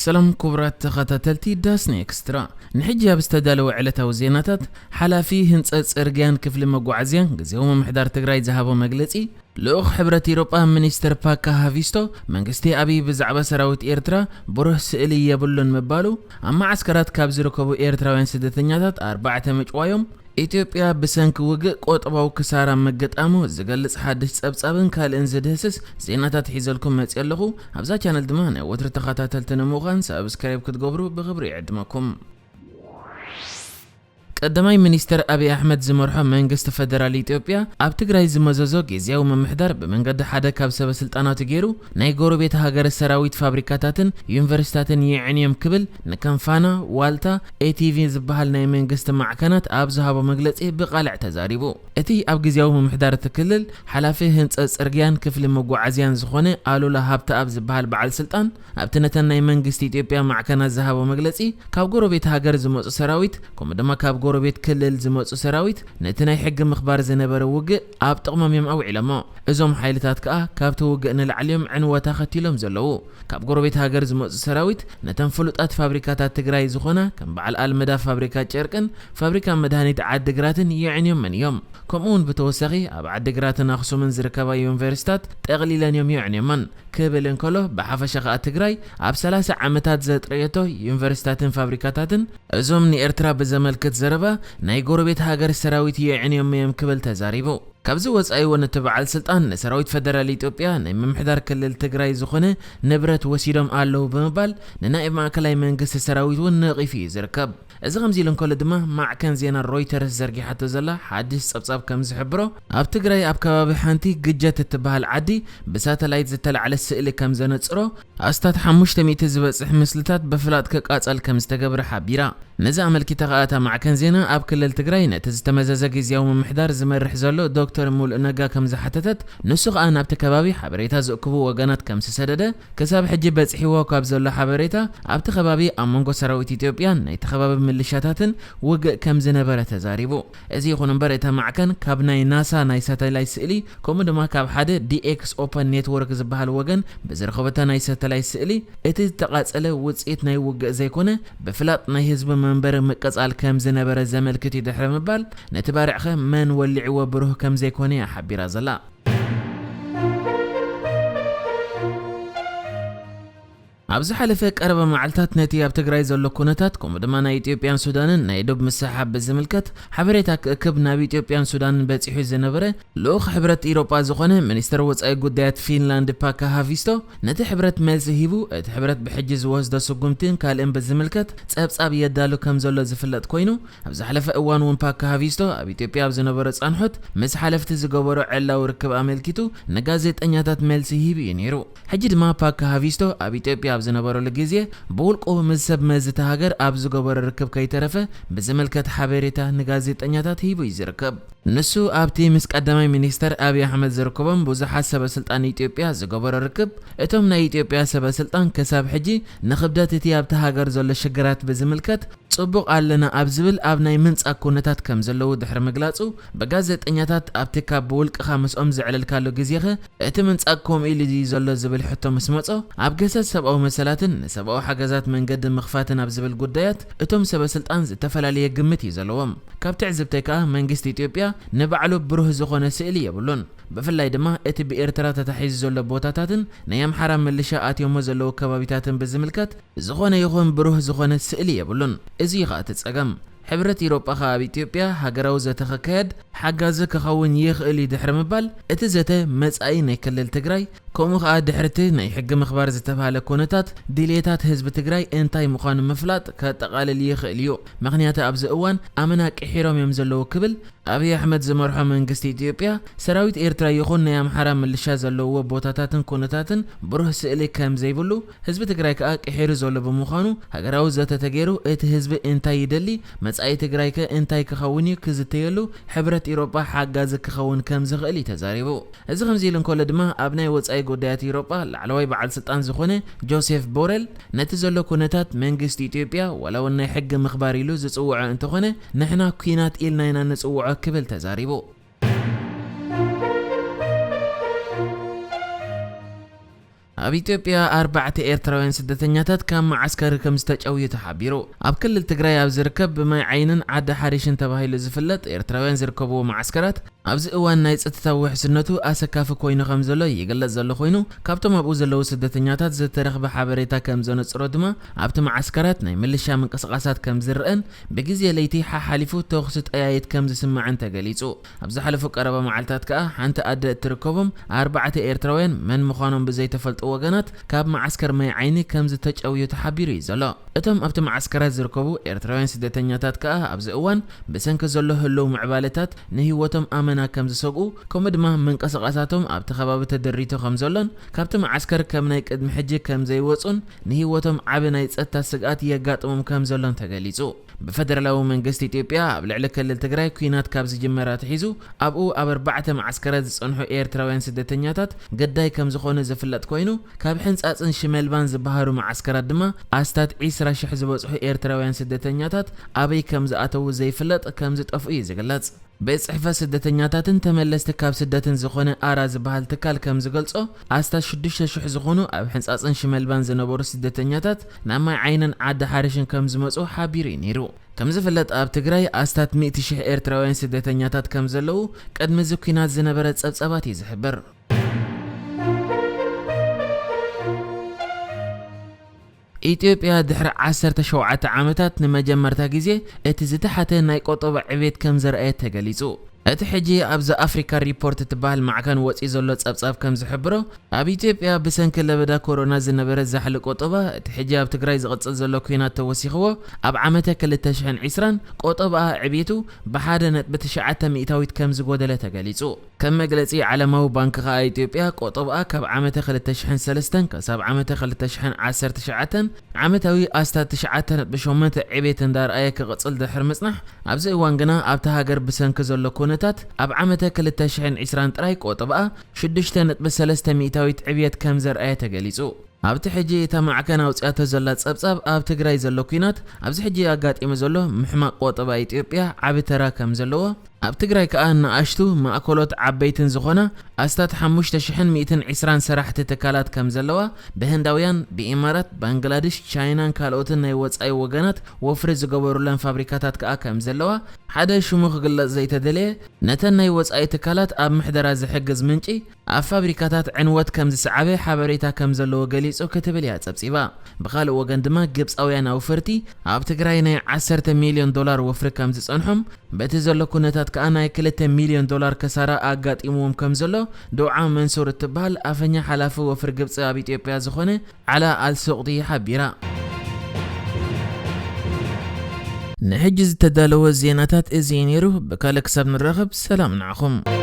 ሰላም ክቡራት ተኸታተልቲ ዳስኒ ኤክስትራ፣ ንሕጂ ኣብ ዝተዳለወ ዕለታዊ ዜናታት፣ ሓላፊ ህንጸት ጽርግያን ክፍሊ መጓዓዝያን ግዜያዊ ምምሕዳር ትግራይ ዝሃቦ መግለጺ፣ ልኡኽ ሕብረት ኢሮጳ ሚኒስተር ፓካ ሃቪስቶ፣ መንግስቲ ኣብይ ብዛዕባ ሰራዊት ኤርትራ ብሩህ ስእሊ የብሉን ምባሉ፣ ኣብ መዓስከራት ካብ ዝርከቡ ኤርትራውያን ስደተኛታት ኣርባዕተ ምጭዋዮም፣ ኢትዮጵያ ብሰንኪ ውግእ ቆጠባዊ ክሳራ ምግጣሙ ዝገልጽ ሓድሽ ጸብጻብን ካልእን ዝድህስስ ዜናታት ሒዘልኩም መጽየ ኣለኹ። ኣብዛ ቻነል ድማ ናይ ወትሪ ተኸታተልቲ ንምዃን ሳብስክራይብ ክትገብሩ ብኽብሪ ይዕድመኩም። ቀዳማይ ሚኒስተር ኣብይ ኣሕመድ ዝመርሖ መንግስቲ ፈደራል ኢትዮጵያ ኣብ ትግራይ ዝመዘዞ ግዝያዊ ምምሕዳር ብመንገዲ ሓደ ካብ ሰበ ስልጣናቱ ገይሩ ናይ ጎረቤት ሃገር ሰራዊት ፋብሪካታትን ዩኒቨርሲታትን የዕንዮም ክብል ንከም ፋና፣ ዋልታ፣ ኤቲቪ ዝበሃል ናይ መንግስቲ ማዕከናት ኣብ ዝሃቦ መግለጺ ብቓልዕ ተዛሪቡ። እቲ ኣብ ግዝያዊ ምምሕዳር እቲ ክልል ሓላፊ ህንጸት ጽርግያን ክፍሊ መጓዓዝያን ዝኾነ ኣሉላ ሃብተኣብ ዝበሃል በዓል ስልጣን ኣብቲ ነተን ናይ መንግስቲ ኢትዮጵያ ማዕከናት ዝሃቦ መግለጺ፣ ካብ ጎረቤት ሃገር ዝመጹ ሰራዊት ከምኡ ድማ ካብ ጎረቤት ክልል ዝመጹ ሰራዊት ነቲ ናይ ሕጊ ምኽባር ዝነበረ ውግእ ኣብ ጥቕሞም እዮም ኣውዒሎሞ። እዞም ሓይልታት ከኣ ካብቲ ውግእ ንላዕሊ እዮም ዕንወት ኣኸቲሎም ዘለዉ። ካብ ጎረቤት ሃገር ዝመጹ ሰራዊት ነተን ፍሉጣት ፋብሪካታት ትግራይ ዝኾና ከም በዓል ኣልመዳ ፋብሪካ ጨርቅን ፋብሪካ መድሃኒት ዓዲግራትን የዕንዮመን እዮም። ከምኡ እውን ብተወሳኺ ኣብ ዓዲግራትን ኣኽሱምን ዝርከባ ዩኒቨርሲታት ጠቕሊለን እዮም የዕንዮመን ክብል እንከሎ፣ ብሓፈሻ ከኣ ትግራይ ኣብ ሰላሳ ዓመታት ዘጥረየቶ ዩኒቨርሲታትን ፋብሪካታትን እዞም ንኤርትራ ብዘመልክት ዘረባ ናይ ጎረቤት ሃገር ሰራዊት የዕንዮም እዮም ክብል ተዛሪቡ። ካብዚ ወጻኢ እውን እቲ በዓል ስልጣን ንሰራዊት ፈደራል ኢትዮጵያ ናይ ምምሕዳር ክልል ትግራይ ዝኾነ ንብረት ወሲዶም ኣለዉ ብምባል ንናይ ማእከላይ መንግስቲ ሰራዊት እውን ነቒፉ እዩ ዝርከብ። እዚ ከምዚ ኢሉ እንከሎ ድማ ማዕከን ዜና ሮይተርስ ዘርጊሓቶ ዘላ ሓድሽ ጸብጻብ ከም ዝሕብሮ፣ ኣብ ትግራይ ኣብ ከባቢ ሓንቲ ግጀት እትበሃል ዓዲ ብሳተላይት ዝተላዕለ ስእሊ ከም ዘነጽሮ፣ ኣስታት ሓሙሽተ ሚእቲ ዝበጽሕ ምስልታት ብፍላጥ ክቃጸል ከም ዝተገብረ ሓቢራ። ነዚ ኣመልኪታ ከኣ እታ ማዕከን ዜና ኣብ ክልል ትግራይ ነቲ ዝተመዘዘ ግዝያዊ ምምሕዳር ዝመርሕ ዘሎ ዶክተር ሙሉእ ነጋ ከም ዝሓተተት፣ ንሱ ከኣ ናብቲ ከባቢ ሓበሬታ ዝእክቡ ወገናት ከም ዝሰደደ፣ ክሳብ ሕጂ በጺሕዎ ካብ ዘሎ ሓበሬታ፣ ኣብቲ ከባቢ ኣብ መንጎ ሰራዊት ኢትዮጵያን ናይቲ ከባቢ ምልሻታትን ውግእ ከም ዝነበረ ተዛሪቡ። እዚ ይኹን እምበር፣ እታ ማዕከን ካብ ናይ ናሳ ናይ ሳተላይት ስእሊ፣ ከምኡ ድማ ካብ ሓደ ዲኤክስ ኦፐን ኔትወርክ ዝበሃል ወገን ብዝረኸበታ ናይ ሳተላይት ስእሊ፣ እቲ ዝተቓጸለ ውጽኢት ናይ ውግእ ዘይኮነ፣ ብፍላጥ ናይ ህዝቢ መንበሪ ምቅጻል ከም ዝነበረ ዘመልክት እዩ ድሕሪ ምባል፣ ነቲ ባርዕኸ መን ወሊዕዎ ብሩህ ከም ዘይኮነ እያ ሓቢራ ዘላ። ኣብ ዝሓለፈ ቀረባ መዓልታት ነቲ ኣብ ትግራይ ዘሎ ኩነታት፣ ከምኡ ድማ ናይ ኢትዮጵያን ሱዳንን ናይ ዶብ ምስሕሓብ ብዝምልከት ሓበሬታ ክእክብ ናብ ኢትዮጵያን ሱዳንን በጺሑ ዝነበረ ልኡኽ ሕብረት ኢሮጳ ዝኾነ ሚኒስተር ወጻኢ ጉዳያት ፊንላንድ ፓካ ሃቪስቶ፣ ነቲ ሕብረት መልሲ ሂቡ፣ እቲ ሕብረት ብሕጂ ዝወስዶ ስጉምትን ካልእን ብዝምልከት ጸብጻብ የዳሉ ከም ዘሎ ዝፍለጥ ኮይኑ፣ ኣብ ዝሓለፈ እዋን እውን ፓካ ሃቪስቶ ኣብ ኢትዮጵያ ኣብ ዝነበሮ ጻንሖት ምስ ሓለፍቲ ዝገበሮ ዕላዊ ርክብ ኣመልኪቱ ንጋዜጠኛታት መልሲ ሂቡ እዩ ነይሩ። ሕጂ ድማ ፓካ ሃቪስቶ ኣብ ኢትዮጵያ ኣብ ዝነበረሉ ግዜ ብውልቁ ምስ ሰብ መዚ እታ ሃገር ኣብ ዝገበሮ ርክብ ከይተረፈ ብዝምልከት ሓበሬታ ንጋዜጠኛታት ሂቡ እዩ ዝርከብ። ንሱ ኣብቲ ምስ ቀዳማይ ሚኒስተር ኣብይ ኣሕመድ ዝርከቦም ብዙሓት ሰበ ስልጣን ኢትዮጵያ ዝገበሮ ርክብ፣ እቶም ናይ ኢትዮጵያ ሰበ ስልጣን ክሳብ ሕጂ ንኽብደት እቲ ኣብቲ ሃገር ዘሎ ሽግራት ብዝምልከት ጽቡቕ ኣለና ኣብ ዝብል ኣብ ናይ ምንጻግ ኩነታት ከም ዘለዉ ድሕሪ ምግላጹ፣ ብጋዜጠኛታት ኣብቲ ካብ ብውልቅኻ ምስኦም ዘዕለልካሉ ግዜኸ እቲ ምንጻግ ከምኡ ኢሉ ድዩ ዘሎ ዝብል ሕቶ ምስ መጾ፣ ኣብ ገሰት ሰብኣዊ መሰላትን ንሰብኣዊ ሓገዛት መንገዲ ምኽፋትን ኣብ ዝብል ጉዳያት እቶም ሰበ ስልጣን ዝተፈላለየ ግምት እዩ ዘለዎም። ካብ ትዕዝብተይ ከኣ መንግስቲ ኢትዮጵያ ንባዕሉ ብሩህ ዝኾነ ስእሊ የብሉን። ብፍላይ ድማ እቲ ብኤርትራ ተታሒዙ ዘሎ ቦታታትን ናይ ኣምሓራ ምልሻ ኣትዮሞ ዘለዉ ከባቢታትን ብዝምልከት ዝኾነ ይኹን ብሩህ ዝኾነ ስእሊ የብሉን። እዚ እዩ ኸኣ እቲ ጸገም። ሕብረት ኢሮጳ ኸኣ ኣብ ኢትዮጵያ ሃገራዊ ዘተ ክካየድ ሓጋዚ ክኸውን ይኽእል እዩ ድሕሪ ምባል፣ እቲ ዘተ መጻኢ ናይ ክልል ትግራይ፣ ከምኡ ኸኣ ድሕርቲ ናይ ሕጊ ምኽባር ዝተባህለ ኩነታት ድልየታት ህዝቢ ትግራይ እንታይ ምዃኑ ምፍላጥ ከጠቓልል ይኽእል እዩ። ምኽንያቱ ኣብዚ እዋን ኣመና ቅሒሮም እዮም ዘለዉ ክብል ኣብይ ኣሕመድ ዝመርሖ መንግስቲ ኢትዮጵያ፣ ሰራዊት ኤርትራ ይኹን ናይ ኣምሓራ ምልሻ ዘለውዎ ቦታታትን ኩነታትን ብሩህ ስእሊ ከም ዘይብሉ፣ ህዝቢ ትግራይ ከኣ ቅሒሩ ዘሎ ብምዃኑ፣ ሃገራዊ ዘተ ተገይሩ እቲ ህዝቢ እንታይ ይደሊ፣ መጻኢ ትግራይ ከ እንታይ ክኸውን እዩ ክዝተየሉ፣ ሕብረት ኢሮጳ ሓጋዚ ክኸውን ከም ዝኽእል እዩ ተዛሪቡ። እዚ ከምዚ ኢሉ እንከሎ ድማ፣ ኣብ ናይ ወጻኢ ጉዳያት ኢሮጳ ላዕለዋይ በዓል ስልጣን ዝኾነ ጆሴፍ ቦረል፣ ነቲ ዘሎ ኩነታት መንግስቲ ኢትዮጵያ ዋላ እውን ናይ ሕጊ ምኽባር ኢሉ ዝጽውዖ እንተኾነ፣ ንሕና ኲናት ኢልና ኢና ንጽውዖ ክብል ተዛሪቡ። ኣብ ኢትዮጵያ ኣርባዕተ ኤርትራውያን ስደተኛታት ካብ መዓስከር ከም ዝተጨውዩ ተሓቢሩ። ኣብ ክልል ትግራይ ኣብ ዝርከብ ብማይ ዓይንን ዓዲ ሓሪሽን ተባሂሉ ዝፍለጥ ኤርትራውያን ዝርከብዎ መዓስከራት ኣብዚ እዋን ናይ ጸጥታ ውሕስነቱ ኣሰካፊ ኮይኑ ከም ዘሎ ይግለጽ ዘሎ ኮይኑ፣ ካብቶም ኣብኡ ዘለዉ ስደተኛታት ዝተረኽበ ሓበሬታ ከም ዘነጽሮ ድማ፣ ኣብቲ መዓስከራት ናይ ምልሻ ምንቅስቓሳት ከም ዝረአን ብግዜ ለይቲ ሓሓሊፉ ተኹሲ ጠያይት ከም ዝስማዕን ተገሊጹ። ኣብ ዝሓለፉ ቀረባ መዓልታት ከኣ ሓንቲ ኣደ እትርከቦም ኣርባዕተ ኤርትራውያን መን ምዃኖም ብዘይተፈልጡ ወገናት ካብ መዓስከር ማይ ዓይኒ ከም ዝተጨውዩ ተሓቢሩ እዩ ዘሎ። እቶም ኣብቲ መዓስከራት ዝርከቡ ኤርትራውያን ስደተኛታት ከኣ ኣብዚ እዋን ብሰንኪ ዘሎ ህልው ምዕባለታት ንህይወቶም ኣመና ከም ዝሰግኡ፣ ከምኡ ድማ ምንቅስቓሳቶም ኣብቲ ከባቢ ተደሪቱ ከም ዘሎን ካብቲ መዓስከር ከም ናይ ቅድሚ ሕጂ ከም ዘይወጹን ንህይወቶም ዓቢ ናይ ጸጥታ ስግኣት የጋጥሞም ከም ዘሎን ተገሊጹ። ብፈደራላዊ መንግስቲ ኢትዮጵያ ኣብ ልዕሊ ክልል ትግራይ ኲናት ካብ ዝጅመር ኣትሒዙ ኣብኡ ኣብ ኣርባዕተ መዓስከራት ዝጸንሑ ኤርትራውያን ስደተኛታት ግዳይ ከም ዝኾኑ ዝፍለጥ ኮይኑ፣ ካብ ሕንጻጽን ሽመልባን ዝበሃሩ መዓስከራት ድማ ኣስታት ዒስራ ሽሕ ዝበጽሑ ኤርትራውያን ስደተኛታት ኣበይ ከም ዝኣተዉ ዘይፍለጥ ከም ዝጠፍኡ እዩ ዝግለጽ። ቤት ጽሕፈት ስደተኛታትን ተመለስቲ ካብ ስደትን ዝኾነ ኣራ ዝበሃል ትካል ከም ዝገልጾ፣ ኣስታት ሽዱሽተ ሽሕ ዝኾኑ ኣብ ሕንጻጽን ሽመልባን ዝነበሩ ስደተኛታት ናብ ማይ ዓይንን ዓዲ ሓሪሽን ከም ዝመጹ ሓቢሩ እዩ ነይሩ። ከም ዝፍለጥ ኣብ ትግራይ ኣስታት ሚእቲ ሽሕ ኤርትራውያን ስደተኛታት ከም ዘለዉ ቅድሚ እዚ ኲናት ዝነበረ ጸብጻባት እዩ ዝሕብር። ኢትዮጵያ ድሕሪ ዓሰርተ ሸውዓተ ዓመታት ንመጀመርታ ግዜ እቲ ዝተሓተ ናይ ቆጠባ ዕቤት ከም ዘርኣየት ተገሊጹ። እቲ ሕጂ ኣብዚ ኣፍሪካ ሪፖርት እትበሃል ማዕከን ወጺኡ ዘሎ ጸብጻብ ከም ዝሕብሮ፣ ኣብ ኢትዮጵያ ብሰንኪ ለበዳ ኮሮና ዝነበረ ዛሕሊ ቆጠባ፣ እቲ ሕጂ ኣብ ትግራይ ዝቕጽል ዘሎ ኲናት ተወሲኽዎ፣ ኣብ ዓመተ ክልተ ሽሕን ዕስራን ቆጠባኣ ዕቤቱ ብሓደ ነጥቢ ትሽዓተ ሚእታዊት ከም ዝጎደለ ተገሊጹ። ከም መግለጺ ዓለማዊ ባንክ ከኣ ኢትዮጵያ ቆጠባኣ ካብ ዓመተ ክልተ ሽሕን ሰለስተን ክሳብ ዓመተ ክልተ ሽሕን ዓሰርተ ትሽዓተን ዓመታዊ ኣስታት ትሽዓተ ነጥቢ ሸሞንተ ዕቤት እንዳርኣየ ክቕጽል ድሕሪ ምጽናሕ፣ ኣብዚ እዋን ግና ኣብታ ሃገር ብሰንኪ ዘሎ ኩነታት ኣብ ዓመተ ክልተ ሽሕን ዕስራን ጥራይ ቆጠባኣ ሽዱሽተ ነጥቢ ሰለስተ ሚእታዊት ዕብየት ከም ዘርኣየ ተገሊጹ። ኣብቲ ሕጂ እታ ማዕከን ኣውጺኣቶ ዘላ ጸብጻብ፣ ኣብ ትግራይ ዘሎ ኲናት ኣብዚ ሕጂ ኣጋጢሙ ዘሎ ምሕማቕ ቆጠባ ኢትዮጵያ ዓቢ ተራ ከም ዘለዎ፣ ኣብ ትግራይ ከኣ ንኣሽቱ፣ ማእከሎት፣ ዓበይትን ዝኾና ኣስታት ሓሙሽተ ሽሕን ሚእትን ዕስራን ሰራሕቲ ትካላት ከም ዘለዋ፣ ብህንዳውያን፣ ብኢማራት፣ ባንግላድሽ፣ ቻይናን ካልኦትን ናይ ወጻኢ ወገናት ወፍሪ ዝገበሩለን ፋብሪካታት ከኣ ከም ዘለዋ፣ ሓደ ሽሙ ክግለጽ ዘይተደለየ ነተን ናይ ወጻኢ ትካላት ኣብ ምሕደራ ዝሕግዝ ምንጪ፣ ኣብ ፋብሪካታት ዕንወት ከም ዝሰዓበ ሓበሬታ ከም ዘለዎ ገሊጹ ክትብል እያ ጸብጺባ። ብኻልእ ወገን ድማ ግብጻውያን ኣውፈርቲ ኣብ ትግራይ ናይ ዓሰርተ ሚልዮን ዶላር ወፍሪ ከም ዝጸንሖም፣ በቲ ዘሎ ኩነታት ከኣ ናይ ክልተ ሚልዮን ዶላር ከሳራ ኣጋጢምዎም ከም ዘሎ ዱዓ መንሱር እትበሃል ኣፈኛ ሓላፊ ወፍሪ ግብጺ ኣብ ኢትዮጵያ ዝኾነ ዓላ ኣልሱቕጢ ሓቢራ። ንሕጂ ዝተዳለወ ዜናታት እዚ እዩ ነይሩ። ብካልእ ክሳብ ንራኸብ ሰላም ንዓኹም።